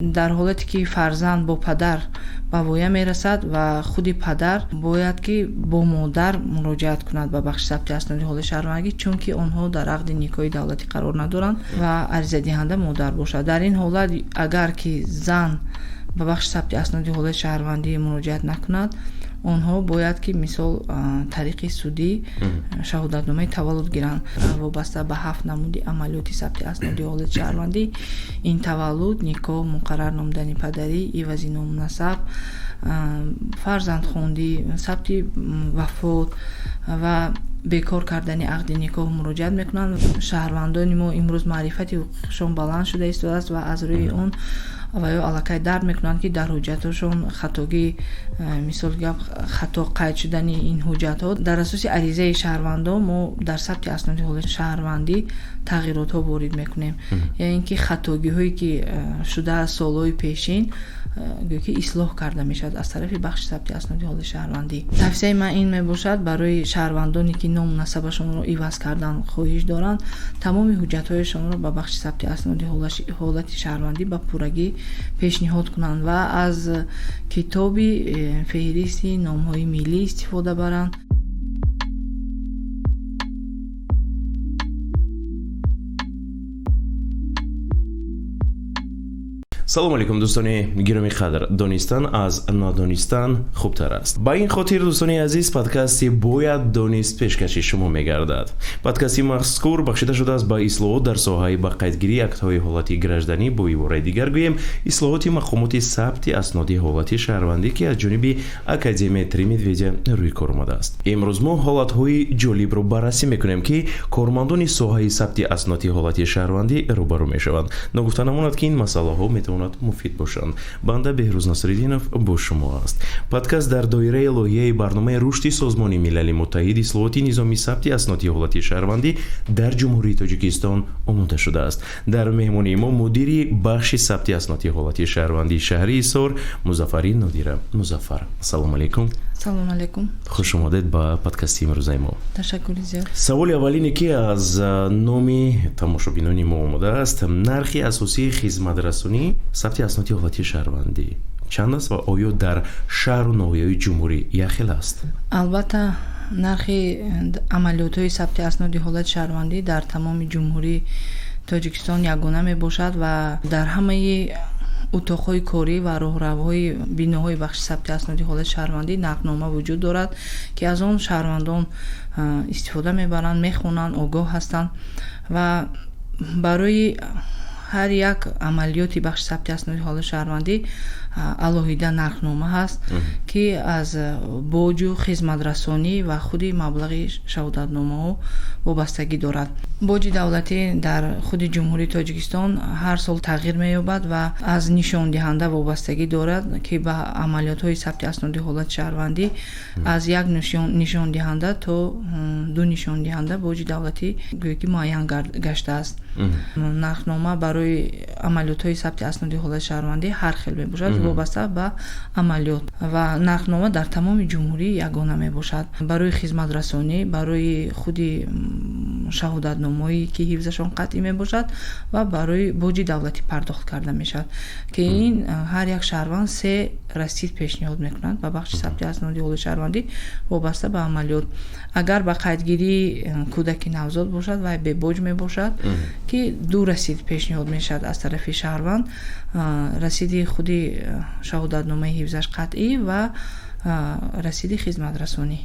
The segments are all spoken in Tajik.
Дар ҳолате ки фарзанд бо падар ба воя мерасад ва худи падар бояд ки бо модар муроҷиат кунад ба бахши сабти асноди ҳолати шаҳрвандӣ, чунки онҳо дар ақди никоҳи давлатӣ қарор надоранд ва аризадиҳанда модар бошад. Дар ин ҳолат, агар ки зан ба бахши сабти асноди ҳолати шаҳрвандӣ муроҷиат накунад, онҳо бояд ки, мисол, тариқи судӣ шаҳодатномаи таваллуд гиранд. Вобаста ба 7 намуди амалиёти сабти асноди ҳолати шаҳрвандӣ: ин таваллуд, никоҳ, муқаррар намудани падарӣ, ивази ному насаб, фарзандхондӣ, сабти вафот ва бекор кардани ақди никоҳ муроҷиат мекунанд. Шаҳрвандони мо имрӯз маърифати ҳуқуқишон баланд шуда истодааст ва аз рӯи он ва ё аллакай дарк мекунанд, ки дар ҳуҷҷатҳошон хатогӣ, мисол гап, хато қайд шудани ин ҳуҷҷатҳо. Дар асоси аризаи шаҳрвандон мо дар сабти асноди ҳолати шаҳрвандӣ тағйиротҳо ворид мекунем, яъне ин ки хатогиҳое ки шудааст солҳои пешин, гӯё ки ислоҳ карда мешавад аз тарафи бахши сабти асноди ҳолати шаҳрвандӣ. Тавсияи ман ин мебошад барои шаҳрвандоне, ки ному насабашонро иваз кардан хоҳиш доранд: тамоми ҳуҷҷатҳояшонро ба бахши сабти асноди ҳолати шаҳрвандӣ ба пуррагӣ пешниҳод кунанд ва аз китоби феҳристи номҳои миллӣ истифода баранд. Салому алейкум, дӯстони гиромӣ қадр. Донистан аз надонистан хубтар аст. Ба ин хотир, дӯстони азиз, подкасти «Бояд донист» пешкаши шумо мегардад. Подкасти мазкур бахшида шудааст ба ислоҳот дар соҳаи ба қайдгирии актҳои ҳолати гражданӣ, бо ибораи дигар гӯем, ислоҳоти мақомоти сабти асноди ҳолати шаҳрвандӣ, ки аз ҷониби Академияи «Три медведя» рӯи кор омадааст. Имрӯз мо ҳолатҳои ҷолибро баррасӣ мекунем, ки кормандони соҳаи сабти асноди ҳолати шаҳрвандӣ рӯбарӯ мешаванд. Ногуфта намонад, ки ин масъалаҳо метавонад муфид бошанд. Банда Беҳрӯз Насриддинов бо шумо аст. Подкаст дар доираи лоиҳаи барномаи рушди Созмони Милали Муттаҳид «Ислоҳоти низоми сабти асноди ҳолати шаҳрвандӣ дар Ҷумҳурии Тоҷикистон омода шудааст. Дар меҳмонии мо мудири бахши сабти асноди ҳолати шаҳрвандии шаҳри Ҳисор Музаффари Нодира Музаффар. Ассалому алайкум. Салому алайкум. Хуш омадед ба подкасти имрӯзаи мо. Ташаккури зиёд. Саволи аввалине, ки аз номи тамошобинони мо омадааст: нархи асосии хизматрасонӣ сабти асноди ҳолати шаҳрвандӣ чанд аст ва оё дар шаҳру ноҳияҳои ҷумҳурӣ якхел аст? Албатта, нархи амалиётҳои сабти асноди ҳолати шаҳрвандӣ дар тамоми Ҷумҳурии Тоҷикистон ягона мебошад ва дар ҳамаи утоқҳои корӣ ва роҳравҳои биноҳои бахши сабти асноди ҳолати шаҳрвандӣ нархнома вуҷуд дорад, ки аз он шаҳрвандон истифода мебаранд, мехонанд, огоҳ ҳастанд. Ва барои ҳар як амалиёти бахши сабти асноди ҳолати шаҳрвандӣ алоҳида нархнома ҳаст, ки аз боҷу хизматрасонӣ ва худи маблағи шаҳодатномаҳо вобастагӣ дорад. Боҷи давлатӣ дар худи Ҷумҳурии Тоҷикистон ҳар сол тағйир меёбад ва аз нишондиҳанда вобастагӣ дорад, ки ба амалиётҳои сабти асноди ҳолати шаҳрвандӣ аз як нишондиҳанда то ду нишондиҳанда боҷи давлатӣ гӯё ки муайян гаштааст. Нархнома барои амалиётҳои сабти асноди ҳолати шаҳрвандӣ ҳар хел мебошад, вобаста ба амалиёт, ва нархнома дар тамоми ҷумҳурӣ ягона мебошад. Барои хизматрасонӣ, барои худи шаҳодатномаҳое, ки ҳифзашон қатъӣ мебошад, ва барои боҷи давлатӣ пардохт карда мешавад, ки ин ҳар як шаҳрванд се расид пешниҳод мекунад ба бахши сабти асноди ҳолати шаҳрвандӣ вобаста ба амалиёт. Агар ба қайдгирии кӯдаки навзод бошад, вай бебоҷ мебошад, ки ду расид пешниҳод мешавад аз тарафи шаҳрванд: расиди худи шаҳодатномаи ҳифзаш қатъӣ ва расиди хизматрасонӣ.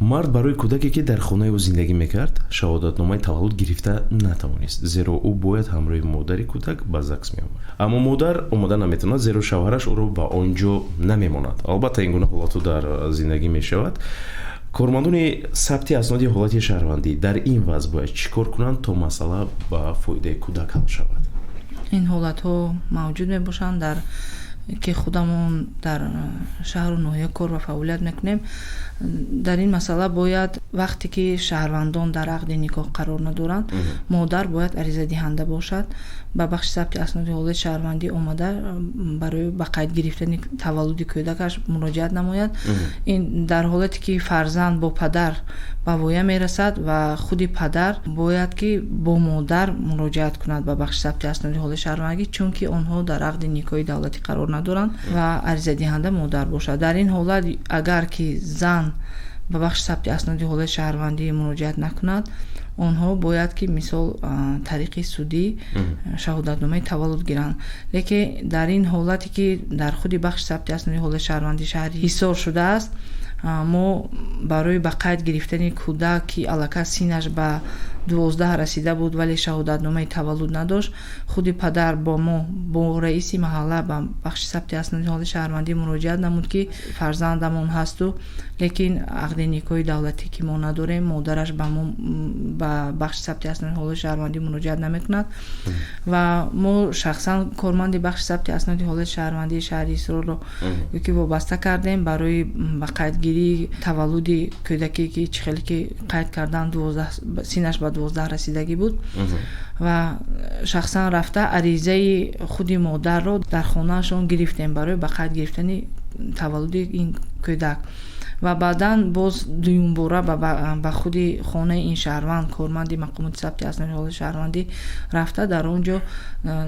Мард барои кӯдаке, ки дар хонаи ӯ зиндагӣ мекард, шаҳодатномаи таваллуд гирифта натавонист, зеро ӯ бояд ҳамроҳи модари кӯдак ба ЗАГС меомад, аммо модар омода наметавонад, зеро шавҳараш ӯро ба он ҷо намемонад. Албатта, ин гуна ҳолатҳо дар зиндагӣ мешавад. Кормандони сабти асноди ҳолати шаҳрвандӣ дар ин вазъ бояд чӣ кор кунанд, то масъала ба фоидаи кӯдак ҳал шавад? Ин ҳолатҳо мавҷуд мебошанд дар ки худамон дар шаҳру ноҳия кор ва фаъолият мекунем, дар ин масъала бояд вақте ки шаҳрвандон дар ақди никоҳ қарор надоранд, модар бояд аризадиҳанда бошад, ба бахши сабти асноди ҳолати шаҳрвандӣ омада, барои ба қайд гирифтани таваллуди кӯдакаш муроҷиат намояд. Ин дар ҳолате ки фарзанд бо падар ба воя мерасад ва худи падар бояд ки бо модар муроҷиат кунад ба бахши сабти асноди ҳолати шаҳрвандӣ, чунки онҳо дар ақди никоҳи давлатӣ қарор надоранд ва аризадиҳанда модар бошад. Дар ин ҳолат, агар ки зан ба бахши сабти асноди ҳолати шаҳрвандӣ муроҷиат накунад, онҳо бояд ки, мисол, тариқи судӣ шаҳодатномаи таваллуд гиранд. Лекин дар ин ҳолате ки дар худи бахши сабти асноди ҳолати шаҳрвандии шаҳри Ҳисор шудааст, мо барои ба қайд гирифтани кӯдак, ки аллакай синнаш ба 12 расида буд, вале шаҳодатномаи таваллуд надошт, худи падар бо мо, бо раиси маҳалла ба бахши сабти асноди ҳолати шаҳрвандӣ муроҷиат намуд, ки фарзандамон ҳасту, лекин ақди никоҳи давлатӣ ки мо надорем, модараш ба мо ба бахши сабти асноди ҳолати шаҳрвандӣ муроҷиат намекунад. Ва мо шахсан корманди бахши сабти асноди ҳолати шаҳрвандии шаҳри Ҳисорро ки вобаста кардем барои ба қайдгирии таваллуди кӯдаке, ки чӣ хеле ки қайд кардан, синнаш ба 12 расидагӣ буд, ва шахсан рафта аризаи худи модарро дар хонаашон гирифтем барои ба қайд гирифтани таваллуди ин кӯдак. Ва баъдан боз дуюмбора ба худи хонаи ин шаҳрванд корманди мақомоти сабти асноди ҳолати шаҳрвандӣ рафта, дар он ҷо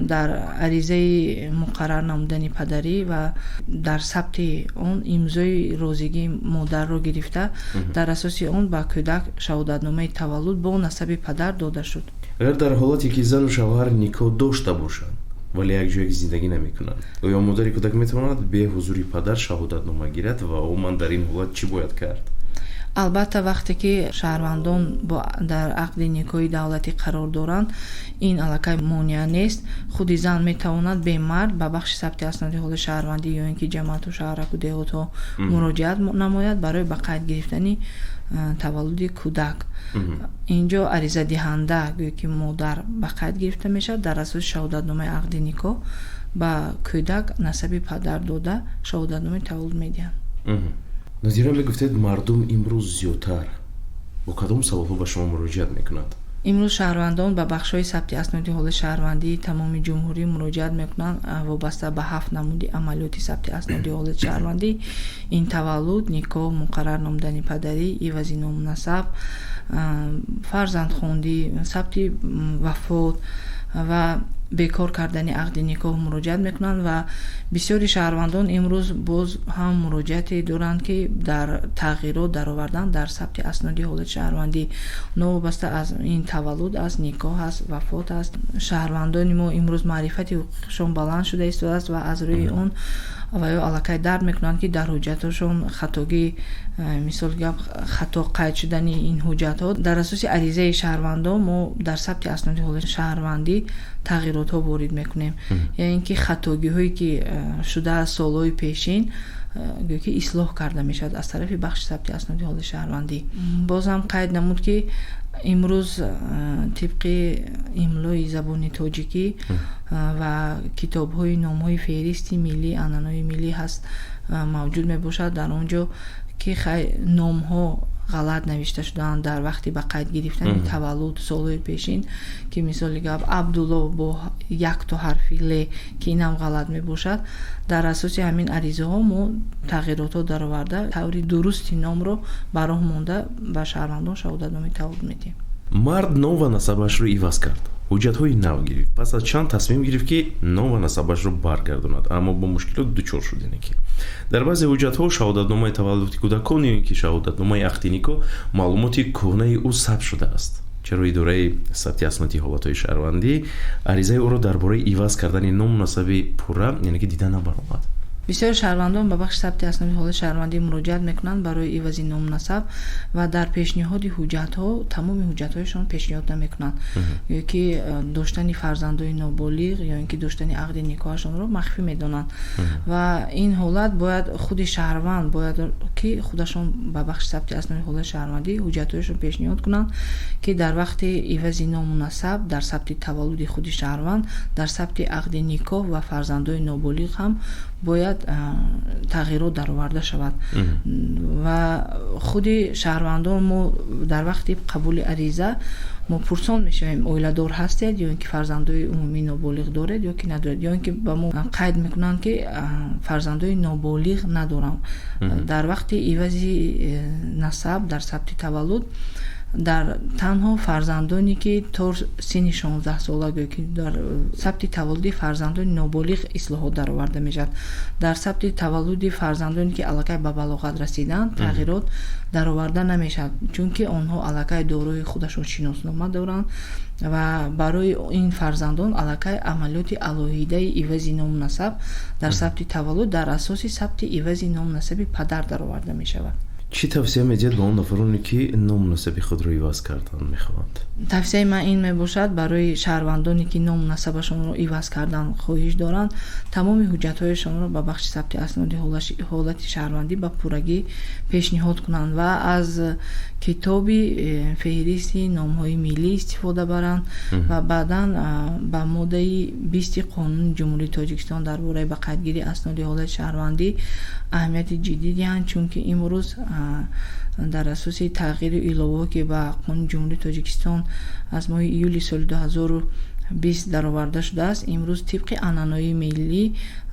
дар аризаи муқаррар намудани падарӣ ва дар сабти он имзои розигии модарро гирифта, дар асоси он ба кӯдак шаҳодатномаи таваллуд бо насаби падар дода шуд. Агар дар ҳолате ки зану шавҳар никоҳ дошта бошанд, вале якҷоя зиндагӣ намекунанд, оё модари кӯдак метавонад бе ҳузури падар шаҳодатнома гирад ва умуман дар ин ҳолат чӣ бояд кард? Албатта, вақте ки шаҳрвандон дар ақди никоҳи давлатӣ қарор доранд, ин аллакай монеа нест. Худи зан метавонад бе мард ба бахши сабти асноди ҳолати шаҳрвандӣ ё ин ки ҷамоату шаҳраку деҳотҳо муроҷиат намояд барои ба қайд гирифтани таваллуди кӯдак. Инҷо аризадиҳанда, гӯё ки модар, ба қайд гирифта мешавад. Дар асоси шаҳодатномаи ақди никоҳ ба кӯдак насаби падар дода, шаҳодатномаи таваллуд медиҳанд. Нозира, мегуфтед, мардум имрӯз зиёдтар бо кадом саволҳо ба шумо муроҷиат мекунанд? Имрӯз шаҳрвандон ба бахшҳои сабти асноди ҳолати шаҳрвандии тамоми ҷумҳурӣ муроҷиат мекунанд вобаста ба ҳафт намуди амалиёти сабти асноди ҳолати шаҳрвандӣ: ин таваллуд, никоҳ, муқаррар намудани падарӣ, ивази ному насаб, фарзандхондӣ, сабти вафот ва бекор кардани ақди никоҳ муроҷиат мекунанд. Ва бисёри шаҳрвандон имрӯз боз ҳам муроҷиате доранд, ки дар тағйирот даровардан дар сабти асноди ҳолати шаҳрвандӣ, новобаста аз ин таваллуд аст, никоҳ аст, вафот аст. Шаҳрвандони мо имрӯз маърифати ҳуқуқишон баланд шуда истодааст ва аз рӯи он ва ё аллакай дарк мекунанд, ки дар ҳуҷҷатҳошон хатогӣ, мисол гап, хато қайд шудани ин ҳуҷҷатҳо. Дар асоси аризаи шаҳрвандон мо дар сабти асноди ҳолати шаҳрвандӣ тағйиротҳо ворид мекунем, яъне ин ки хатогиҳое ки шудааст солҳои пешин, гӯё ки ислоҳ карда мешавад аз тарафи бахши сабти асноди ҳолати шаҳрвандӣ. Боз ҳам қайд намуд, ки имрӯз тибқи имлои забони тоҷикӣ ва китобҳои номҳои феҳристи миллӣ, анъанаҳои миллӣ ҳаст, мавҷуд мебошад. Дар он ҷо ки номҳо ғалат навишта шудаанд дар вақти ба қайд гирифтани таваллуд солҳои пешин, ки мисоли гап, Абдулло бо якто ҳарфи ле, ки инам ғалат мебошад, дар асоси ҳамин аризаҳо мо тағйиротҳо дароварда, таври дурусти номро ба роҳ монда, ба шаҳрвандон шаҳодатномаи таваллуд медиҳем. Мард ном ва насабашро иваз кард, ҳуҷҷатҳои нав гирифт. Пас аз чанд тасмим гирифт, ки ном ва насабашро баргардонад, аммо бо мушкилот дучор шуд. Яъне ки дар баъзе ҳуҷҷатҳо, шаҳодатномаи таваллуди кӯдакон ё ин ки шаҳодатномаи ақди никоҳ, маълумоти кӯҳнаи ӯ сабт шудааст. Чаро идораи сабти асноди ҳолатҳои шаҳрвандӣ аризаи ӯро дар бораи иваз кардани ному насаби пурра, яъне ки, дида набаромад? Бисёр шаҳрвандон ба бахши сабти асноди ҳолати шаҳрвандӣ муроҷиат мекунанд барои ивази ному насаб ва дар пешниҳоди ҳуҷҷатҳо тамоми ҳуҷҷатҳояшон пешниҳод намекунанд, ё ки доштани фарзандои ноболиғ ё ин ки доштани ақди никоҳашонро махфӣ медонанд. Ва ин ҳолат бояд худи шаҳрванд бояд ки худашон ба бахши сабти асноди ҳолати шаҳрвандӣ ҳуҷҷатҳояшон пешниҳод кунанд, ки дар вақти ивази ному насаб дар сабти таваллуди худи шаҳрванд, дар сабти ақди никоҳ ва фарзандои ноболиғ ҳам бояд тағйирот дароварда шавад. Ва худи шаҳрвандон мо дар вақти қабули ариза мо пурсон мешавем, оиладор ҳастед ё ин ки фарзандои умумии ноболиғ доред ё ки надоред, ё ин ки ба мо қайд мекунанд, ки фарзандои ноболиғ надорам. Дар вақти ивази насаб дар сабти таваллуд дар танҳо фарзандоне ки то синни 16 сола, ё ки дар сабти таваллуди фарзандони ноболиғ ислоҳот дароварда мешавад. Дар сабти таваллуди фарзандоне ки аллакай ба балоғат расиданд, тағйирот дароварда намешавад, чунки онҳо аллакай дорои худашон шиноснома доранд ва барои ин фарзандон аллакай амалиёти алоҳидаи ивази ному насаб дар сабти таваллуд дар асоси сабти ивази ному насаби падар дароварда мешавад. Чӣ тавсия медиҳед ба он нафароне, ки ному насаби худро иваз кардан мехоҳанд? Тавсияи ман ин мебошад барои шаҳрвандоне, ки ному насабашонро иваз кардан хоҳиш доранд: тамоми ҳуҷҷатҳояшонро ба бахши сабти асноди ҳолати шаҳрвандӣ ба пуррагӣ пешниҳод кунанд ва аз китоби феҳристи номҳои миллӣ истифода баранд ва баъдан ба моддаи 20-и Қонуни Ҷумҳурии Тоҷикистон дар бораи ба қайдгирии асноди ҳолати шаҳрвандӣ аҳамияти ҷиддӣ диҳанд, чунки имрӯз дар асоси тағйиру иловаҳо, ки ба Қонуни Ҷумҳурии Тоҷикистон аз моҳи июли соли 2020 дароварда шудааст, имрӯз тибқи анъанаҳои миллӣ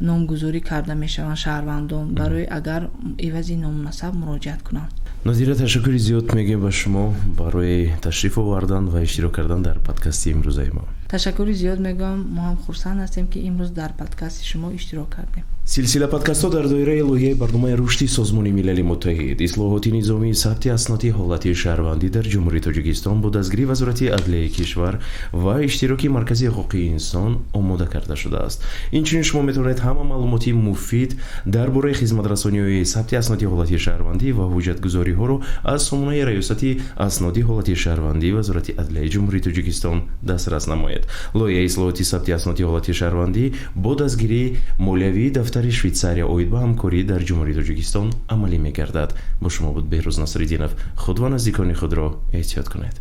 номгузорӣ карда мешаванд шаҳрвандон барои агар ивази ному насаб муроҷиат кунанд. Нозира, ташаккури зиёд мегӯем ба шумо барои ташриф овардан ва иштирок кардан дар подкасти имрӯзаи мо. Ташаккури зиёд мегӯям. Мо ҳам хурсанд ҳастем, ки имрӯз дар подкасти шумо иштирок кардем. Силсила подкастҳо дар доираи лоиҳаи барномаи рушди Созмони Милали Муттаҳид «Ислоҳоти низомии сабти асноди ҳолати шаҳрвандӣ дар Ҷумҳурии Тоҷикистон» бо дастгирии Вазорати адлияи кишвар ва иштироки Маркази ҳуқуқи инсон омода карда шудааст. Инчунин шумо метавонед ҳама маълумоти муфид дар бораи хизматрасониҳои сабти асноди ҳолати шаҳрвандӣ ва ҳуҷҷатгузориҳоро аз сомонаи Раёсати асноди ҳолати шаҳрвандии Вазорати адлияи Ҷумҳурии Тоҷикистон дастрас намоед. Лоиҳаи ислоҳоти сабти асноди ҳолати шаҳрвандӣ бо дастгирии молиявии дафтари Швейтсария оид ба ҳамкорӣ дар Ҷумҳурии Тоҷикистон амалӣ мегардад. Бо шумо буд Беҳрӯз Насриддинов. Худ ва наздикони худро эҳтиёт кунед.